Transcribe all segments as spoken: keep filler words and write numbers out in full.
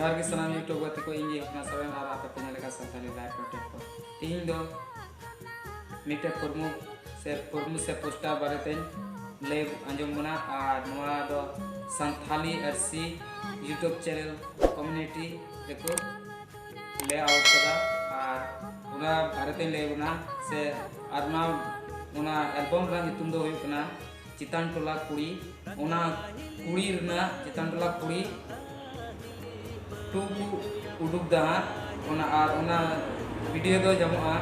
ᱡᱚᱦᱟᱨ ᱜᱮ ᱥᱟᱱᱟᱢ YouTube ᱜᱟᱛᱮ ᱠᱚ, ᱤᱧ ᱜᱮ ᱦᱚᱯᱱᱟ ᱥᱚᱨᱮᱱ ᱟᱨ ᱟᱯᱮ ᱯᱮ ᱧᱮᱞ ᱞᱮᱠᱟ ᱥᱟᱱᱛᱟᱲᱤ ᱞᱟᱭᱤᱵᱷ ᱠᱚᱱᱴᱮᱱᱴ ᱠᱚ᱾ ᱛᱤᱦᱤᱧ ᱫᱚ ᱢᱤᱫᱴᱮᱡ ᱯᱨᱚᱢᱩᱠᱷ ᱥᱮ ᱯᱨᱚᱢᱩᱠᱷ ᱥᱮ ᱯᱳᱥᱴᱟᱨ ᱵᱟᱨᱮᱛᱮᱧ ᱞᱟᱹᱭ ᱟᱸᱡᱚᱢ ᱵᱚᱱᱟ, ᱟᱨ ᱱᱚᱣᱟ ᱫᱚ ᱥᱟᱱᱛᱷᱟᱞᱤ ᱟᱹᱨᱥᱤ YouTube ᱪᱮᱱᱮᱞ ᱠᱚᱢᱤᱭᱩᱱᱤᱴᱤ ᱨᱮᱠᱚ ᱞᱮ ᱟᱣᱩᱴ ᱠᱟᱫᱟ᱾ ᱟᱨ ᱚᱱᱟ ᱵᱟᱨᱮᱛᱮᱧ ᱞᱟᱹᱭ ᱟᱵᱚᱱᱟ ᱥᱮ ᱟᱨ ᱚᱱᱟ, ᱚᱱᱟ ᱮᱞᱵᱟᱢ ᱨᱮᱱᱟᱜ ᱧᱩᱛᱩᱢ ᱫᱚ ᱦᱩᱭᱩᱜ ᱠᱟᱱᱟ ᱪᱮᱛᱟᱱ ᱴᱚᱞᱟ ᱠᱩᱲᱤ᱾ ᱚᱱᱟ ᱠᱩᱲᱤ ᱨᱮᱱᱟᱜ, ᱪᱮᱛᱟᱱ ᱴᱚᱞᱟ ᱠᱩᱲᱤ ᱴᱩ ᱠᱚ ᱩᱰᱩᱠ ᱫᱟ ᱦᱟᱸᱜ᱾ ᱚᱱᱟ, ᱟᱨ ᱚᱱᱟ ᱵᱷᱤᱰᱤᱭᱳ ᱫᱚ ᱧᱟᱢᱚᱜᱼᱟ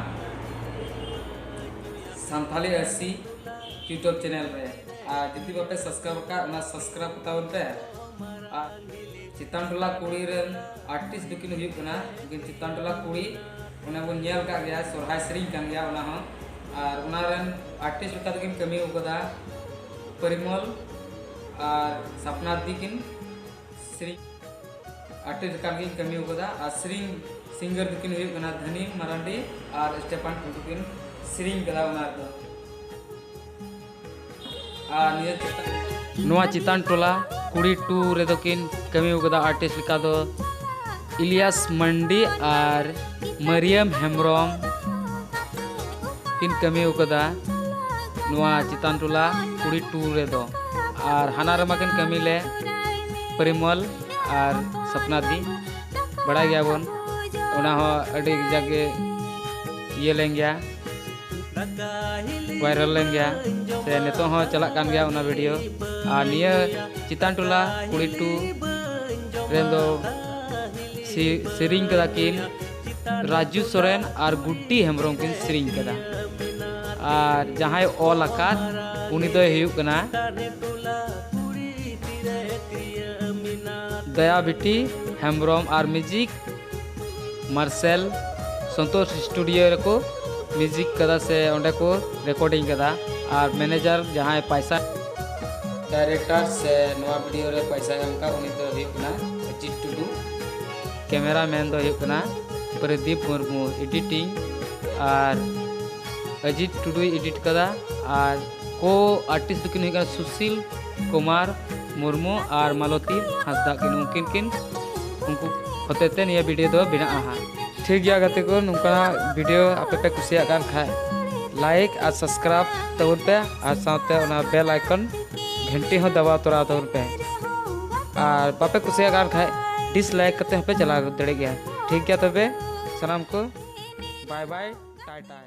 ᱥᱟᱱᱛᱷᱟᱞᱤ ᱟᱹᱨᱥᱤ YouTube ᱪᱮᱱᱮᱞ ᱨᱮ᱾ ᱟᱨ ᱡᱩᱫᱤ ᱵᱟᱯᱮ ᱥᱟᱵᱥᱠᱨᱟᱭᱤᱵ ᱟᱠᱟᱫ, ᱚᱱᱟ ᱥᱟᱵᱥᱠᱨᱟᱭᱤᱵ ᱠᱟᱛᱟ ᱵᱚᱱ ᱯᱮ᱾ ᱟᱨ ᱪᱮᱛᱟᱱ ᱴᱚᱞᱟ ᱠᱩᱲᱤ ᱨᱮᱱ ᱟᱨᱴᱤᱥᱴ ᱫᱚᱠᱤᱱ ᱦᱩᱭᱩᱜ ᱠᱟᱱᱟ, ᱩᱱᱠᱤᱱ ᱪᱮᱛᱟᱱ ᱴᱚᱞᱟ ᱠᱩᱲᱤ, ᱚᱱᱮ ᱵᱚᱱ ᱧᱮᱞ ᱠᱟᱜ ᱜᱮᱭᱟ, ᱥᱚᱨᱦᱟᱭ ᱥᱮᱨᱮᱧ ᱠᱟᱱ ᱜᱮᱭᱟ ᱚᱱᱟ ᱦᱚᱸ᱾ ᱟᱨ ᱚᱱᱟ ᱨᱮᱱ ᱟᱨᱴᱤᱥᱴ ᱞᱮᱠᱟ ᱛᱮᱠᱤᱱ ᱠᱟᱹᱢᱤ ᱟᱠᱟᱫᱟ ᱯᱚᱨᱤᱢᱚᱞ ᱟᱨ ᱥᱟᱯᱱᱟ ᱫᱤ ᱠᱤᱱ ᱥᱮᱨᱮᱧ᱾ ᱟᱨᱴᱤᱥᱴ ᱞᱮᱠᱟ ᱛᱮᱠᱤᱱ ᱠᱟᱹᱢᱤ ᱟᱠᱟᱫᱟ᱾ ᱟᱨ ᱥᱮᱨᱮᱧ ᱥᱤᱝᱜᱟᱨ ᱫᱚᱠᱤᱱ ᱦᱩᱭᱩᱜ ᱠᱟᱱᱟ ᱫᱷᱟᱹᱱᱤ ᱢᱟᱨᱟᱱᱰᱤ ᱟᱨ ᱥᱴᱮᱯᱷᱟᱱ ᱴᱩᱰᱩ ᱠᱤᱱ ᱥᱮᱨᱮᱧ ᱠᱟᱫᱟ ᱚᱱᱟ ᱨᱮᱫᱚ᱾ ᱟᱨ ᱱᱤᱭᱟᱹ ᱪᱮᱛᱟᱱ, ᱱᱚᱣᱟ ᱪᱮᱛᱟᱱ ᱴᱚᱞᱟ ᱠᱩᱲᱤ ᱴᱩ ᱨᱮᱫᱚ ᱠᱤᱱ ᱠᱟᱹᱢᱤ ᱟᱠᱟᱫᱟ ᱟᱨᱴᱤᱥᱴ ᱞᱮᱠᱟ ᱫᱚ ᱤᱞᱤᱭᱟᱥ ᱢᱟᱱᱰᱤ ᱟᱨ ᱢᱟᱨᱤᱭᱟᱢ ᱦᱮᱢᱵᱨᱚᱢ ᱠᱤᱱ ᱠᱟᱹᱢᱤ ᱟᱠᱟᱫᱟ ᱱᱚᱣᱟ ᱪᱮᱛᱟᱱ ᱴᱚᱞᱟ ᱠᱩᱲᱤ ᱴᱩ ᱨᱮᱫᱚ᱾ ᱟᱨ ᱦᱟᱱᱟ ᱨᱮᱢᱟ ᱠᱤᱱ ᱠᱟᱹᱢᱤ ᱞᱮ ᱯᱚᱨᱤᱢᱚᱞ ᱟᱨ ᱥᱟᱯᱱᱟ ᱫᱤ, ᱵᱟᱲᱟᱭ ᱜᱮᱭᱟᱵᱚᱱ, ᱚᱱᱟ ᱦᱚᱸ ᱟᱹᱰᱤ ᱠᱟᱡᱟᱠ ᱜᱮ ᱤᱭᱟᱹ ᱞᱮᱱ ᱜᱮᱭᱟ, ᱵᱷᱟᱭᱨᱟᱞ ᱞᱮᱱ ᱜᱮᱭᱟ, ᱥᱮ ᱱᱤᱛᱚᱜ ᱦᱚᱸ ᱪᱟᱞᱟᱜ ᱠᱟᱱ ᱜᱮᱭᱟ ᱚᱱᱟ ᱵᱷᱤᱰᱤᱭᱳ᱾ ᱟᱨ ᱱᱤᱭᱟᱹ ᱪᱮᱛᱟᱱ ᱴᱚᱞᱟ ᱠᱩᱲᱤ ᱴᱩ ᱨᱮᱱ ᱫᱚ ᱥᱮ-, ᱥᱮᱨᱮᱧ ᱠᱟᱫᱟ ᱠᱤᱱ ᱨᱟᱡᱩ ᱥᱚᱨᱮᱱ ᱟᱨ ᱜᱩᱰᱰᱤ ᱦᱮᱢᱵᱨᱚᱢ ᱠᱤᱱ ᱥᱮᱨᱮᱧ ᱠᱟᱫᱟ᱾ ᱟᱨ ᱡᱟᱦᱟᱸᱭ ᱚᱞ ᱟᱠᱟᱫ, ᱩᱱᱤ ᱫᱚᱭ ᱦᱩᱭᱩᱜ ᱠᱟᱱᱟ ᱫᱟᱭᱟ ᱵᱤᱴᱤ ᱦᱮᱢᱵᱨᱚᱢ᱾ ᱟᱨ ᱢᱤᱣᱡᱤᱠ ᱢᱟᱨᱥᱮᱞ ᱥᱚᱱᱛᱳᱥ ᱥᱴᱩᱰᱤᱭᱳ ᱨᱮᱠᱚ ᱢᱤᱣᱡᱤᱠ ᱠᱟᱫᱟ ᱥᱮ ᱚᱸᱰᱮ ᱠᱚ ᱨᱮᱠᱚᱨᱰᱤᱝ ᱠᱟᱫᱟ᱾ ᱟᱨ ᱢᱮᱱᱮᱡᱟᱨ ᱡᱟᱦᱟᱸᱭ ᱯᱟᱭᱥᱟ ᱰᱟᱭᱨᱮᱠᱴᱟᱨ ᱥᱮ ᱱᱚᱣᱟ ᱵᱷᱤᱰᱤᱭᱳ ᱨᱮ ᱯᱟᱭᱥᱟ ᱮᱢ ᱠᱟᱜ, ᱩᱱᱤ ᱫᱚ ᱦᱩᱭᱩᱜ ᱠᱟᱱᱟ ᱚᱡᱤᱛ ᱴᱩᱰᱩ᱾ ᱠᱮᱢᱮᱨᱟ ᱢᱮᱱ ᱫᱚ ᱦᱩᱭᱩᱜ ᱠᱟᱱᱟ ᱯᱨᱚᱫᱤᱯ ᱢᱩᱨᱢᱩ᱾ ᱮᱰᱤᱴᱤᱝ ᱟᱨ ᱚᱡᱤᱛ ᱴᱩᱰᱩᱭ ᱮᱰᱤᱴ ᱠᱟᱫᱟ᱾ ᱟᱨ ᱠᱳ ᱟᱨᱴᱤᱥᱴ ᱫᱚᱠᱤᱱ ᱦᱩᱭᱩᱜ ᱠᱟᱱᱟ ᱥᱩᱥᱤᱞ ᱠᱩᱢᱟᱨ ᱢᱩᱨᱢᱩ ᱟᱨ ᱢᱟᱞᱚᱛᱤ ᱦᱟᱸᱥᱫᱟ ᱠᱤᱱ, ᱩᱱᱠᱤᱱ ᱠᱤᱱ ᱩᱱᱠᱩ ᱦᱚᱛᱮ ᱛᱮ ᱱᱤᱭᱟᱹ ᱵᱷᱤᱰᱤᱭᱳ ᱫᱚ ᱵᱮᱱᱟᱜᱼᱟ ᱦᱟᱸᱜ᱾ ᱴᱷᱤᱠ ᱜᱮᱭᱟ ᱜᱟᱛᱮ ᱠᱚ, ᱱᱚᱝᱠᱟᱱᱟᱜ ᱵᱷᱤᱰᱤᱭᱳ ᱟᱯᱮ ᱯᱮ ᱠᱩᱥᱤᱭᱟᱜ ᱠᱟᱱ ᱠᱷᱟᱡ, ᱞᱟᱭᱤᱠ ᱟᱨ ᱥᱟᱵᱥᱠᱨᱟᱭᱤᱵ ᱛᱟᱵᱚᱱ ᱯᱮ, ᱟᱨ ᱥᱟᱶᱛᱮ ᱚᱱᱟ ᱵᱮᱞ ᱟᱭᱠᱚᱱ ᱜᱷᱮᱱᱴᱤ ᱦᱚᱸ ᱫᱟᱵᱟᱣ ᱛᱚᱨᱟ ᱛᱟᱵᱚᱱ ᱯᱮ᱾ ᱟᱨ ᱵᱟᱯᱮ ᱠᱩᱥᱤᱭᱟᱜ ᱠᱟᱱ ᱠᱷᱟᱡ, ᱰᱤᱥᱞᱟᱭᱤᱠ ᱠᱟᱛᱮ ᱦᱚᱸᱯᱮ ᱪᱟᱞᱟᱣ ᱫᱟᱲᱮᱭᱟᱜ ᱜᱮᱭᱟ᱾ ᱴᱷᱤᱠ ᱜᱮᱭᱟ ᱛᱚᱵᱮ, ᱥᱟᱱᱟᱢ ᱠᱚ ᱵᱟᱭ ᱵᱟᱭ, ᱴᱟᱭ ᱴᱟᱭ᱾